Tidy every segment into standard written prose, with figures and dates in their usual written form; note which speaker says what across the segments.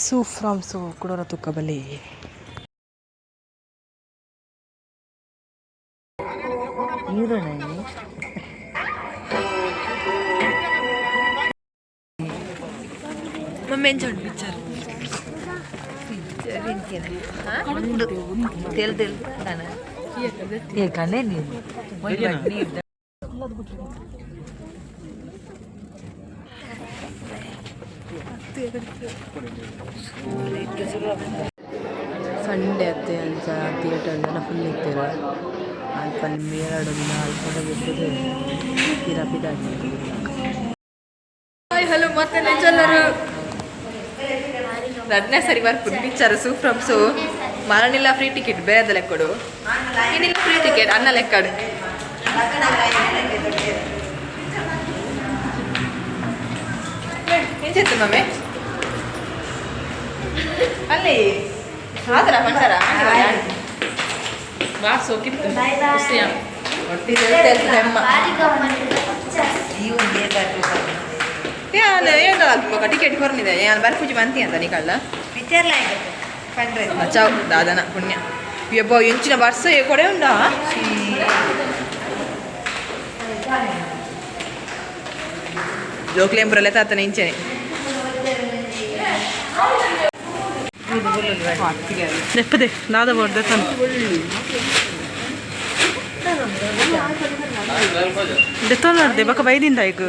Speaker 1: ಸೂ ಫ್ರಮ್ ಸೂ ಕುಡೋರ ತುಕ್ಕ ಬಲಿ. ಮಮ್ಮಿ, ಎಂಚ ಉಂಟು ಪಿಕ್ಚರ್?
Speaker 2: ಉಂಡು ತೆಲ್ ತೆಲ್ ತಾನ ಏ ಕಣ್ಣೆ ನೀರು. ನೀರು.
Speaker 1: ಸಂಡೆ ಅತ್ತೆ, ಅಂಚ ಥಿಯೇಟರ್ ಜನ ಫುಲ್ ಇತ್ತೆರ್. ಅಲ್ಪ ಮೇರಡು ದಿನ ಅಲ್ಪ ಬಿಟ್ಟುದು ಪಿರ ಪಿದಾಡ್ಲಿ.
Speaker 2: ಹಾಯ್, ಹಲೋ, ಮತ್ತೆ ನೆಂಚಲ್ಲರು. ರಡ್ನೇ ಸರಿ ಬರ್ಪುಂಡು ಪಿಕ್ಚರ್ ಸೂ ಫ್ರಮ್ ಸೂ. ಮರಣಿಲ್ಲ ಫ್ರೀ ಟಿಕೆಟ್ ಬೇರೆದ ಲೆಕ್ಕಡು, ಏನಿಲ್ಲ ಫ್ರೀ ಟಿಕೆಟ್ ಅನ್ನ ಲೆಕ್ಕಡು. ಎಂಚೆತ್ತು ಮಮ್ಮೆ? ಅಲ್ಲಿ ಆತರ ಪಂಡಾರ.
Speaker 3: ಬಾ ಸೋಕಿತ್ತು ಖುಷಿಯ.
Speaker 2: ಒಟ್ಟಿ ತೆಲ್ ತೆಮ್ಮ. ಯಾನ್ ಏನು ಅಲ್ಪ ಟಿಕೆಟ್ ಕೊರ್ನಿದೆ, ಯಾನ್ ಬರ್ಪುಜಿ ಬಂತಿ ಅಂತ ನಿಕಲ್ಲ. ಬಚಾವ್ ದಾದನ ಪುಣ್ಯ. ಯಬ್ಬ, ಎಂಚಿನ ಬರ್ಸ ಕೊಡೆ ಉಂಡಾ? ಜೋಕ್ಲೇಂಪುರಲ್ಲೇ ತಾತನ ಇಂಚನೆ.
Speaker 3: ನೆಪ್ಪದೆ ದಾದ ಬೋರ್ದ ತನು ದೆತ್ತೊಂದು ಬೊಕ ಬೈದಿಂದ ಈಗ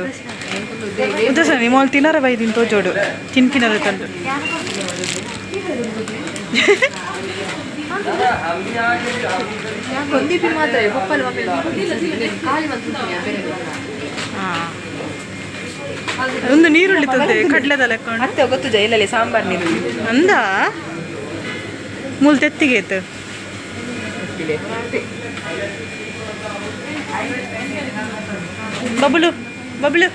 Speaker 3: ಉದ್ದೇಶ ನಿಮ್ಮಲ್ಲಿ ತಿನ್ನರ ಬೈದಿನ ತೋಜೋಡು ತಿನ್ಪಿನರ ತಂದು.
Speaker 2: ಕೊಂದಿಪಿ ಮಾತ್ರ ಪಪ್ಪನ ಮಮ್ಮಿ ಖಾಲಿ ಬಂತು.
Speaker 3: ಹಾಂ, ಒಂದು ನೀರುಳ್ಳಿ ತಂದೆ, ಕಡಲೆದ ಲೆಕ್ಕ.
Speaker 2: ಮತ್ತೆ ಗೊತ್ತು ಜೈಲಲ್ಲಿ ಸಾಂಬಾರ್ ನೀರು.
Speaker 3: ಅಂದ ಮೂಲ್ ತೆತ್ತಿಗೆ ಆಯ್ತು. ಬಬಲು ಬಬಲು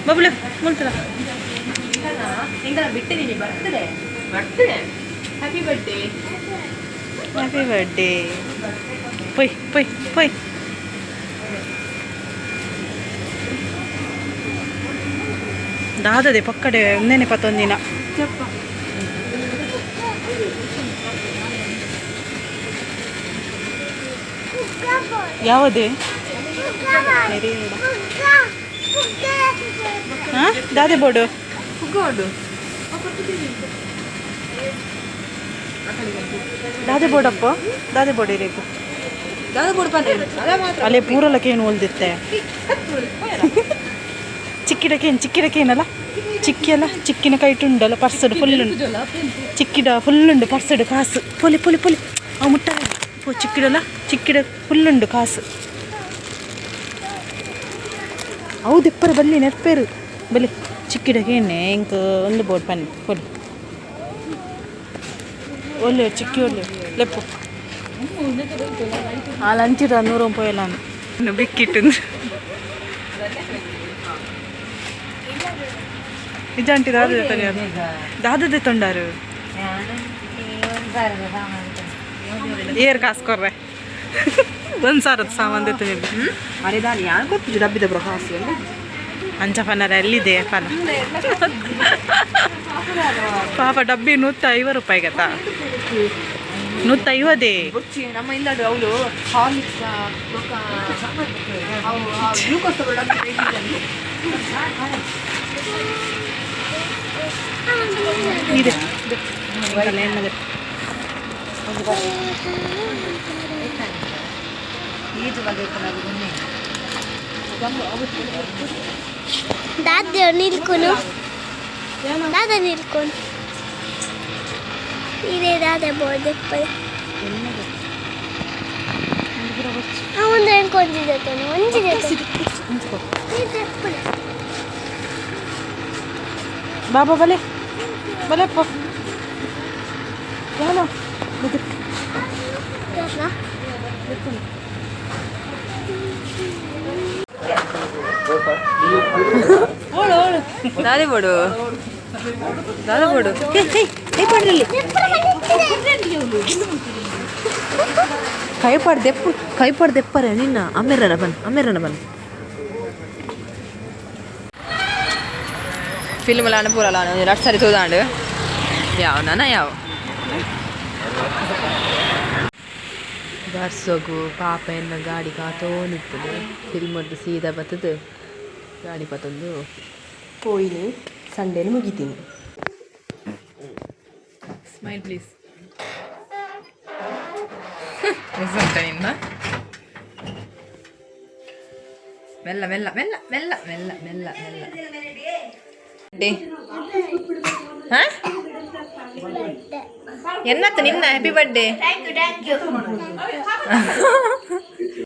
Speaker 3: ಬಬಲು ಮುಲ್ತದ.
Speaker 2: ಹಿಂಗಲ್ಲ ಬಿಟ್ಟಿದ್ದೀನಿ, ಬರ್ತದೆ ಬರ್ತದೆ. Happy birthday.
Speaker 3: Happy birthday. ಪೊಯ್ ಪೊಯ್ ಪೊಯ್. ದಾದದೆ ಪಕ್ಕಡೆ ಒಂದೇನೆ ಪತ್ತೊಂದಿನ. ಯಾವುದೇ ಹಾಂ ದಾದೆ ಬೋರ್ಡು.
Speaker 2: ಪುಗ್ಗ.
Speaker 3: ದಾದೆ ಬೋರ್ಡಪ್ಪ, ದಾದೆ ಬೋರ್ಡ್ ಇರೇಕು.
Speaker 2: ದಾದ ಬೋರ್ಡ್ ಪಂಡ ಅದ ಮಾತ್ರ.
Speaker 3: ಅಲ್ಲೇ ಪೂರಲಕ್ಕೆ ಏನು ಒಲ್ದಿತ್ತೆ? ಚಿಕ್ಕಿಡಕ್ಕೆ ಏನು? ಚಿಕ್ಕಿಡಕ್ಕೆ ಏನಲ್ಲ, ಚಿಕ್ಕಿ ಅಲ್ಲ, ಚಿಕ್ಕಿನ ಕೈಟುಂಡಲ್ಲ, ಪರ್ಸಡ್ ಫುಲ್ ಉಂಟು. ಚಿಕ್ಕಿಡ ಫುಲ್ ಉಂಡು ಪರ್ಸಡ್ ಕಾಸು. ಪೊಲಿ ಪೊಲಿ ಪೊಲಿ, ಅವು ಮುಟ್ಟ ಪೋ. ಚಿಕ್ಕಿಡಲ್ಲ, ಚಿಕ್ಕಿಡ ಫುಲ್ ಉಂಡು ಕಾಸು. ಹೌದು, ಇಪ್ಪರ ಬಲ್ಲಿ ನೆರ್ಪೇರು ಬಲ್ಲಿ. ಚಿಕ್ಕಿಡಕ್ಕೆ ಏನೆ ಇಂಕ್ ಒಂದು ಬೋರ್ಡ್ ಪನ್ನಿ ಪೊಲಿ. ಒಳ್ಳೆ ಚಿಕ್ಕಿ, ಒಳ್ಳೆ ಲೆಪ್ಪು. ಆ ಲಂಚಿದ 100 ರೂಪಾಯಿ ಎಲ್ಲ ಬಿಕ್ಕಿಟ್ಟು ನಿಜಾಂಟಿ. ದಾದ ದಾದದೆ ತೊಂಡಾರು ಏರ್ ಕಾಸು ಕೊರ್ರೆ, ಒಂದು ಸಾವಿರದ ಸಾಮಾನು ದೆತ್ತೊಂದು.
Speaker 2: ಅರೆ ದಾನಿ ಯಾರು ಗೊತ್ತು ಡಬ್ಬಿದ ಬ್ರೋ ಕಾಸು.
Speaker 3: ಅಂಚ ಪನ್ನರ ಎಲ್ಲಿದೆ ಫಲ ಪಾಪ. ಡಬ್ಬಿ 150 ರೂಪಾಯಿ ಗತ್ತಾ? 150.
Speaker 2: ಬೊಚ್ಚಿ ನಮ್ಮ ಇಲ್ಲಡು ಅವಳು ಹಾರ್ಲಿಕ್ಸ್ ಗ್ಲೂಕೋಸ್ ಡಬ್ಬಿ.
Speaker 3: ಇದೆ ಎಣ್ಣೆ.
Speaker 4: ದಾದ ನಿಲ್ಕೊನು, ದಾದ ನಿಲ್ಕೊನು ಇದೇ ದಾದ ಬೋರ್ಡ್. ಒಂದು ಒಂಜಿ ದೆತ್ತೊನು, ಒಂಜಿ ದೆತ್ತೊನು.
Speaker 3: ಬಾಬಾ ಬಲೆ ಬಲೆಪ್ಪ ಯಾನೋ.
Speaker 2: ದಾದೆ ಬೋಡು, ದಾದ ಬೋಡು? ಕೈ ಪಾಡ್ರಲ್ಲಿ, ಕೈ ಪಾಡ್ ದೆಪ್ಪು, ಕೈ ಪಾಡ್ ದೆಪ್ಪರೆ ನಿನ್ನ. ಅಮ್ಮೆರನ ಬನ್, ಅಮ್ಮೆರನ ಬನ್. ಫಿಲ್ಮ್ ಲಾನ ಪೂರ ಲಾನ ರಡ್ ಸರಿ ತೂದಾಂಡು. ಯಾವ ನನ ಯಾವ.
Speaker 1: ಬರ್ಸೊಗು ಪಾಪ ಎನ್ನ ಗಾಡಿ ಕಾತೋನಿಪ್ಪುದು. ಫಿಲ್ಮದ್ದು ಸೀದಾ ಬತ್ತದು ಗಾಡಿ ಪತ್ತೊಂದು ಪೋಯಿನಿ. ಸಂಡೇನು ಮುಗಿತೀನಿ.
Speaker 2: Smile please. ಉಂಟ ನಿನ್ನ. ಮೆಲ್ಲ ಮೆಲ್ಲ ಮೆಲ್ಲ ಮೆಲ್ಲ ಮೆಲ್ಲ ಮೆಲ್ಲ ಮೆಲ್ಲ. ಡೇ, ಹಾ, ಎನ್ನತ್ತ ನಿನ್ನ? Happy birthday.